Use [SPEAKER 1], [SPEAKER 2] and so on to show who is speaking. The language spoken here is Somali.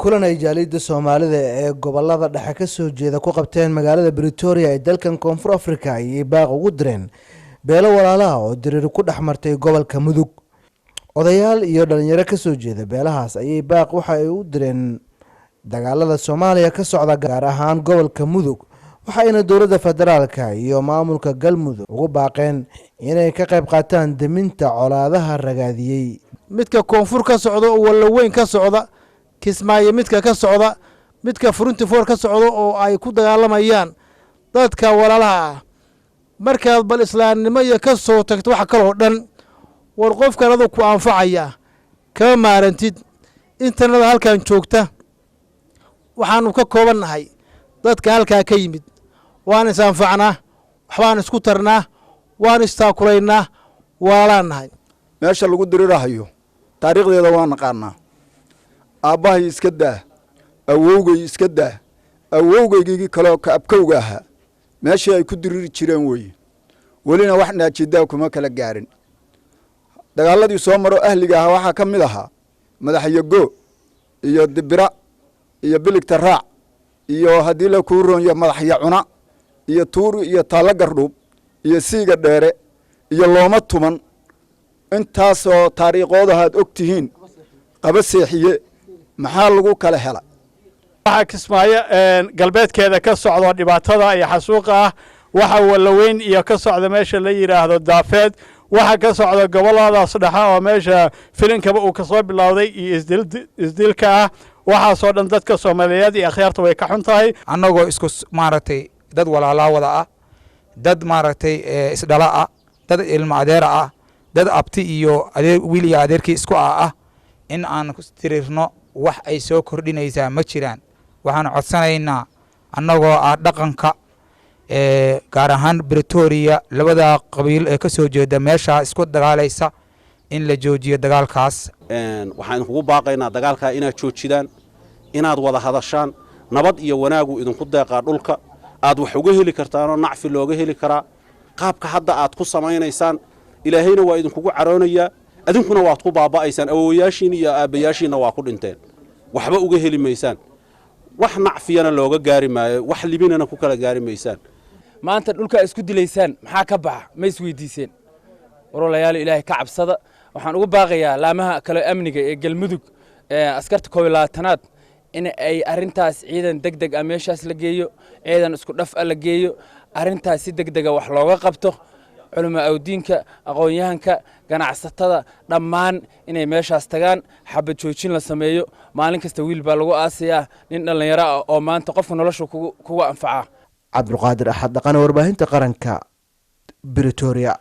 [SPEAKER 1] Kulan ay jaaliyadda Soomaalida ee gobolada dhexe kasoo jeeda ku qabteen magaalada Pretoria ee dalkan Koonfur Africa ayay baaq ugu direen beelo walaalaha oo diriir ku dhex martay gobolka Mudug. Odayaal iyo dhalinyaro kasoo jeeda beelahaas ayay baaq waxa ay u direen dagaalada Soomaaliya ka socda, gaar ahaan gobolka Mudug, waxayna dowladda federaalka iyo maamulka Galmudug ugu baaqeen inay ka qayb qaataan deminta colaadaha ragaadiyey.
[SPEAKER 2] Midka koonfur ka socda oo Wallaweyn ka socda, Kismaayo midka ka socda, midka Furinti Foor ka socda oo ay ku dagaalamayaan dadka walaalaha ah, markaad bal islaamnimo iyo ka soo tagto waxa kaloo dhan, war qofkan aduu ku anfacaya, kama maarantid. Intanada halkan joogta waxaanu ka koobannahay dadka halkaa ka yimid. Waan is anfacnaa, waxbaan isku tarnaa, waan istaakulaynaa, walaalaan nahay.
[SPEAKER 3] Meesha lagu dirirahayo taariikhdeeda waa naqaanaa. Aabbahay iska daa, awowgay iska daa, awowgaygii kaleo ka abkowga ahaa meeshii ay ku diriri jireen weeye. Welina wax naajidaa kuma kala gaarin. Dagaaladii soo maro ahliga ahaa waxaa ka mid ahaa Madaxyago iyo Dibira iyo Biligta Raac iyo haddii la kuu roonyo Madaxya Cuna iyo Tuuri iyo Taallo Gardhuub iyo Siiga Dheere iyo Looma Tuman. Intaasoo taariikhooda aad og tihiin qaba seexiye, maxaa lagu kala hela?
[SPEAKER 4] Waxaa Kismaayo galbeedkeeda ka socdo dhibaatada iyo xasuuqa ah, waxa Wallaweyn iyo ka socda meesha la yidhaahdo Daafeed, waxa ka socda goboladaas dhexe oo meesha filinkaba uu kasoo bilowday iyo isdilka ah, waxaasoo dhan dadka Soomaaliyeed iyo akhyaarta way ka xun tahay.
[SPEAKER 5] Annagoo isku maaragtay dad walaalaa wada ah, dad maaragtay isdhala ah, dad ilmo adeera ah, dad abti iyo adeer, wiil iyo adeerkii isku ah, in aan tirirno wax ay soo kordhinaysaa ma jiraan. Waxaan codsanaynaa annagoo ah dhaqanka, gaar ahaan Pretoria, labada qabiil ee ka soo jeeda meeshaa isku dagaalaysa in la joojiyo dagaalkaas.
[SPEAKER 6] Waxaan idinkugu baaqaynaa dagaalkaa inaad joojidaan, inaad wada hadashaan. Nabad iyo wanaagu idinku deeqaa, dhulka aad wax uga heli kartaanoo nacfi looga heli karaa. Qaabka hadda aad ku samaynaysaan Ilaahayna waa idinkugu caroonayaa, adinkuna waad ku baaba'aysaan, awowayaashiin iyo aabbayaashiinna waa ku dhinteen. Waxba uga heli maysaan, wax nacfiyana looga gaari maayo, wax libinana ku kala gaari maysaan.
[SPEAKER 7] Maanta dhulkaa isku dilaysaan maxaa ka baxa? Ma isweydiiseen? Warwalayaalo, Ilaahay ka cabsada. Waxaan ugu baaqayaa laamaha kale amniga ee Galmudug, askarta 21aad, in ay arrintaas ciidan deg deg ah meeshaas la geeyo, ciidan isku dhaf ah la geeyo, arrintaas si deg dega wax looga qabto. Culama awdiinka, aqoon-yahanka, ganacsatada dhammaan inay meeshaas tagaan, xabad joojin la sameeyo. Maalin kasta wiil baa lagu aasayaa, nin dhallinyaro ah oo maanta qofka nolosha kugu anfacaa.
[SPEAKER 1] Cabdulqaadir Axad Dhaqane, warbaahinta qaranka, Pretoria.